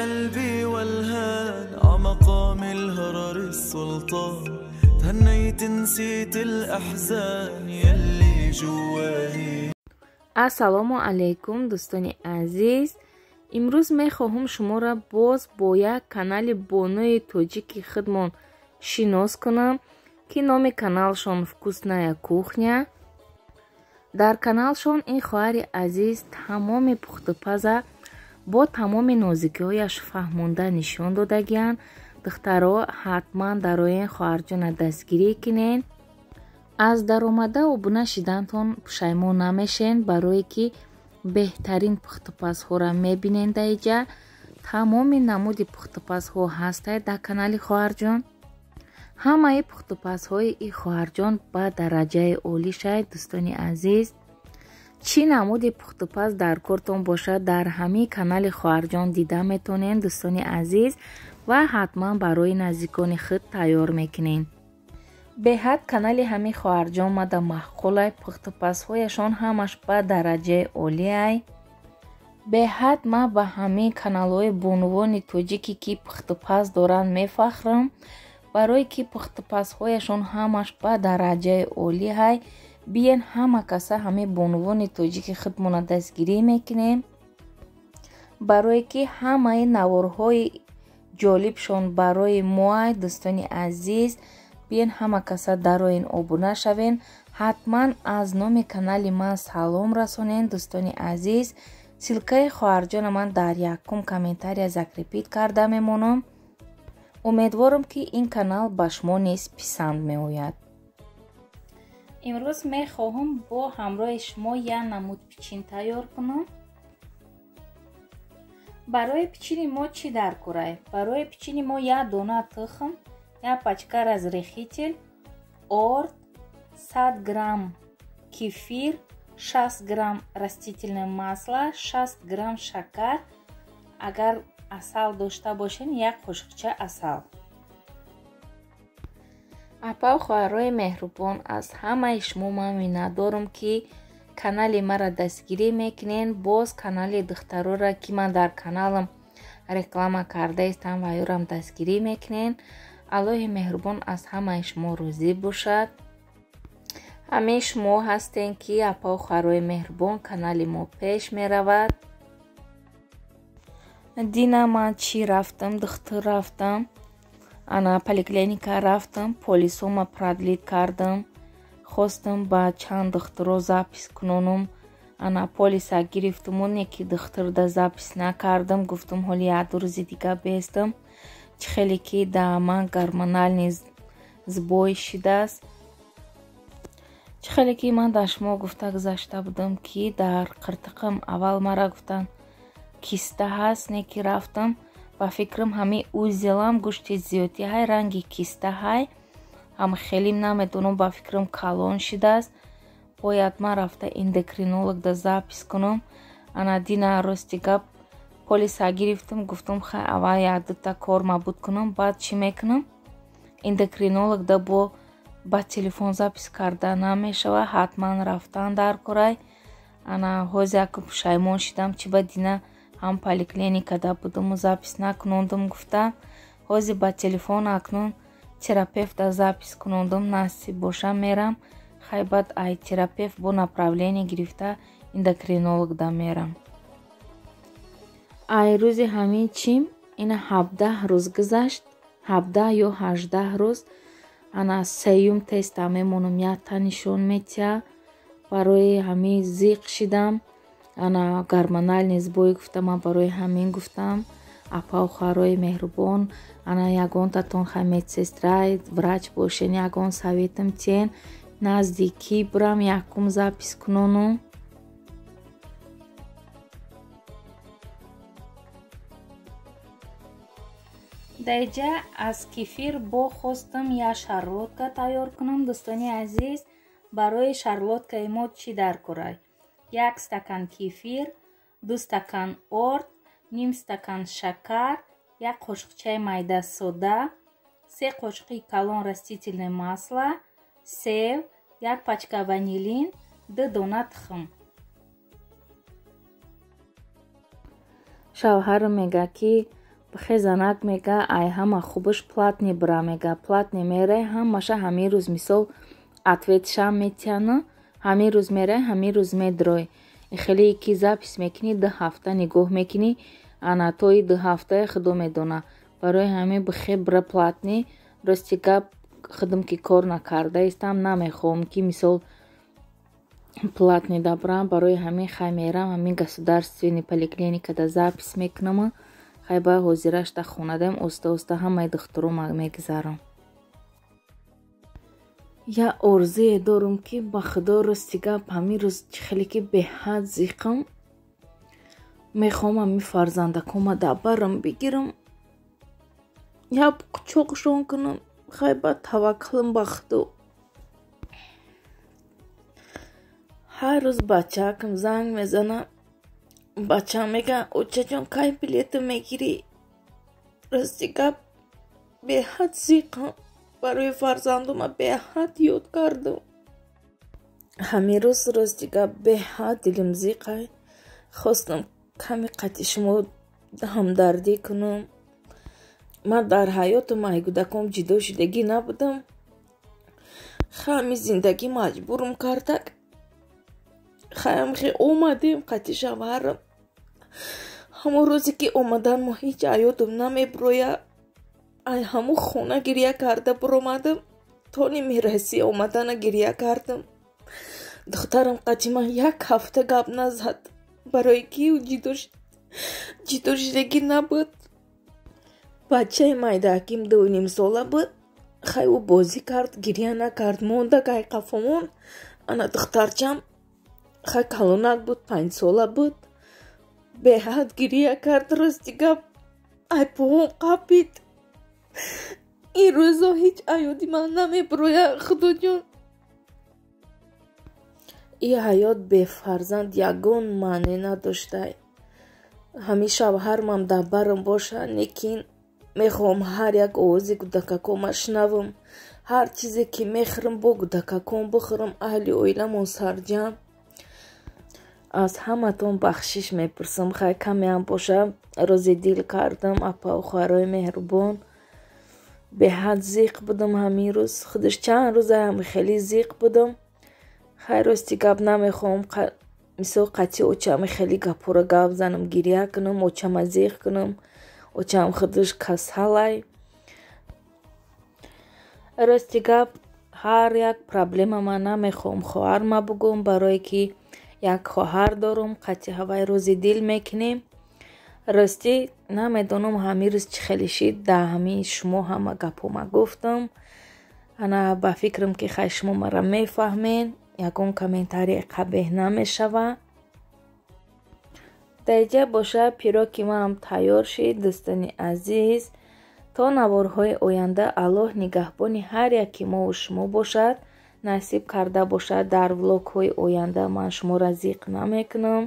قلبي والهان عمقام الهرر السلطان تهنيت نسيت الأحزان يلي جواني. Ассалому алайкум, дӯстони азиз. Имрӯз мехоҳам шуморо боз бо як канали бонуи тоҷики худмон шинос кунам, ки номи каналшон «Вкусная кухня». Дар каналшон ин хоҳари азиз тамоми пухтупаза бо тамоми нозикиҳояш фаҳмонда нишон додагиянд. Духтаро, ҳатман дарои хоҳарҷона дастгирӣ кунен. Аз даромада обуна шидантон пушаймон намешен, барое ки беҳтарин пухтупазҳоро мебинен. Даиҷа тамоми намуди пухтупазҳо ҳастад дар канали хоҳарҷон. Ҳамаи пухтупазҳои и хоҳарҷон ба дараҷаи олӣ шаед, дӯстони азиз. Чӣ намуди пухтупаз дар кортон бошад, дар ҳамин канали хоҳарҷон дида метонен, дӯстони азиз, ва ҳатман барои наздикони худ тайёр мекунен. Беҳад канали ҳамин хоҳарҷон мада маъқулай, пухтупазҳояшон ҳамаш ба дараҷаи олиай. Беҳад ман ба ҳамин каналҳои бонувони тоҷикӣ, ки пухтупаз доранд, мефахрам, барое ки пухтупазҳояшон ҳамаш ба дараҷаи олиай. Биен ҳама каса ҳамин бонувони тоҷики худмона дастгирӣ мекунем, барое ки ҳамаи наворҳои ҷолибшон барои моай, дӯстони азиз. Биен ҳама каса дароин обуна шавен. Ҳатман аз номи канали ман салом расонен, дӯстони азиз. Ссылкаи хоҳарҷона ман дар якум комментария закрепить карда мемонам. Умедворам, ки ин канал ба шумо низ писанд меояд. Имрӯз мехоҳам бо ҳамроҳи шумо як намуд пичин тайёр кунам. Барои пичини мо чӣ дар курай? Барои пичини мо як дона тухм, як пачка разрыхитель, орд, 100 грамм кефир, 60 грамм растительное масло, 60 грамм шакар, агар асал дошта бошен, як қошиқча асал. Апа хоҳарои меҳрубон, аз ҳамаи шумо ман миннатдорам, ки канали маро дастгирӣ мекунен. Боз канали духтарора, ки ман дар каналам реклама кардаистам, ва ёрам дастгирӣ мекунен. Аллоҳи меҳрубон аз ҳамаи шумо розӣ бошад. Ҳамин шумо ҳастен, ки апа хоҳарои меҳрубон, канали мо пеш меравад. Дина ман чӣ рафтам, духтур рафтам, ана поликлиника рафтам, полисома продлить кардам, хостам ба чанд духтуро запись кунонам. Ана полиса гирифтуму неки духтурда запись накардам, гуфтум ҳоли як ду рӯзи дига бестам. Чӣ хеле ки да ман гормональный сбой шидааст. Чӣ хеле ки ман дар шумо гуфта гузашта будам, ки дар қиртиқам аввал мара гуфтанд киста ҳаст, неки рафтам, ба фикрам ҳамин узелам гӯшти зиёдӣ ҳай, ранги киста ҳай, ҳам хелим намедонам, ба фикрам калон шидааст. Бояд ман рафта эндокринологда запись кунам. Ана дина рости гап полиса гирифтам, гуфтам хай аввал як дута кор мабуд кунам, баъд чӣ мекунам. Эндокринологда бо ба телефон запись карда намешава, ҳатман рафтан дар корай. Ана ҳози як пушаймон шидам, чӣ ба дина ҳам поликлиникада будуму запись накунондум гуфта. Ҳози ба телефон акнун терапевта запись кунондум, насиб боша мерам. Хай баъд ай терапевт бо направление гирифта эндокринологда мерам. Ай рӯзи ҳамин чим ина 17 рӯз гузашт, 17 ё 18 рӯз. Ана сеюм теста мемонам, якта нишон метиҳа. Барои ҳамин зиқ шидам. Ана гормональный сбой гуфта, ман барои ҳамин гуфтам. Апа хоҳарои меҳрубон, ана ягонтатон хай медсестра, врач бошен, ягон советам тиен, назди ки бурам якум запись кунону. Даиҷа аз кефир бо хостам як шарлотка тайёр кунам, дӯстони азиз. Барои шарлоткаи мо чӣ дар курай? Як стакан кефир, 2 стакан орд, ним стакан шакар, як қошиқчаи майда сода, 3 қошиқи калон растительное масло, сев, як пачка ванилин, 2 дона тухм. Шавҳарам мега, ки Бихе занак мега, ай ҳама хубаш платный бира мега. Платный мерай, ҳамаша ҳамин рӯз мисол ответшам метиҳана, ҳамин рӯз мерай, ҳамин рӯз медрой. Хеле ки запись мекунӣ, 2 ҳафта нигоҳ мекунӣ, ана тои 2 ҳафтае худо медона. Барои ҳамин бихе бира платный. Рости гап, худам ки кор накарда истам, намехоҳам ки мисол платный да бирам. Барои ҳамин хай мерам ҳамин государственный поликлиникада запись мекунам. Хай ба ҳозираш да хонадаем, оста оста ҳамаи духтуро мегузарам. Я орзуе дорум ки ба худо, рости гап, ҳамин рӯз чӣ хеле ки беҳад зиқам, мехоҳам ҳамин фарзандакома дар барам бигирам, як қучоқшон кунам. Хай ба таваккалам ба худо. Ҳар рӯз бачаакам занг мезана, бачаам мега, очаҷон, кай билета мегирӣ? Рости гап, беҳад зиқам, барои фарзандума беҳад ёд кардам. Ҳамин рӯз рости гап беҳад дилим зиқай. Хостам каме қати шумо ҳамдардӣ кунам. Ман дар ҳаётам ай кӯдаком ҷидо шудагӣ набудам. Ҳами зиндагӣ маҷбурам кардак. Хаямхе омадем қати шавҳарам. Ҳамон рӯзе ки омадан мо ҳеҷ ҳаётам намеброя. Ай ҳамун хона гиря карда буромадам. То ними Россия омадана гиря кардам. Духтарам қати ман як ҳафта гап назад. Барои ки ҷидо шудагӣ набуд. Бачаи майдааким 2,5 сола буд. Хай ӯ бозӣ кард, гиря накард, монда гай қафомон. Ана духтарчам хай калонак буд, 5 сола буд. Беҳад гиря кард, рости гап, ай поҳом қапид. Ин рӯзо ҳеҷ аёди ман намеброя, худоҷон. Ин ҳаёт бефарзанд ягон маъне надоштай. Ҳамин шавҳармам дар барам боша, лекин мехоҳам ҳар як овози кӯдакакома шунавам. Ҳар чизе ки мехӯрам, бо кӯдакаком бихӯрам, аҳли оиламон сарҷамъ. Аз ҳаматон бахшиш мепурсам. Хай камеам боша, рози дил кардам, апау хоҳарои меҳрубон. Беҳад зиқ будам ҳамин рӯз. Худаш чанд рӯза ҳам хеле зиқ будам. Хай рости гап, намехоҳам мисол қати очами хеле гапҳоро гап занам, гиря кунам, очама зиқ кунам. Очам худаш касалай. Рости гап, ҳар як проблема ман намехоҳам хоҳарма бугӯм, барое ки як хоҳар дорум, қати ҳавай рӯзи дил мекунем. Ростӣ намедонам ҳамин рӯз чӣ хеле шид, дар ҳамин шумо ҳама гапҳома гуфтам. Ана ба фикрам ки хай шумо мара мефаҳмен, ягон комментарие қабеҳ намешава. Дар боша пироки маам тайёр шид, дӯстони азиз. То наворҳои оянда Аллоҳ нигаҳбони ҳар яки мову шумо бошад, насиб карда бошад. Дар влогҳои оянда ман шуморо зиқ намекунам.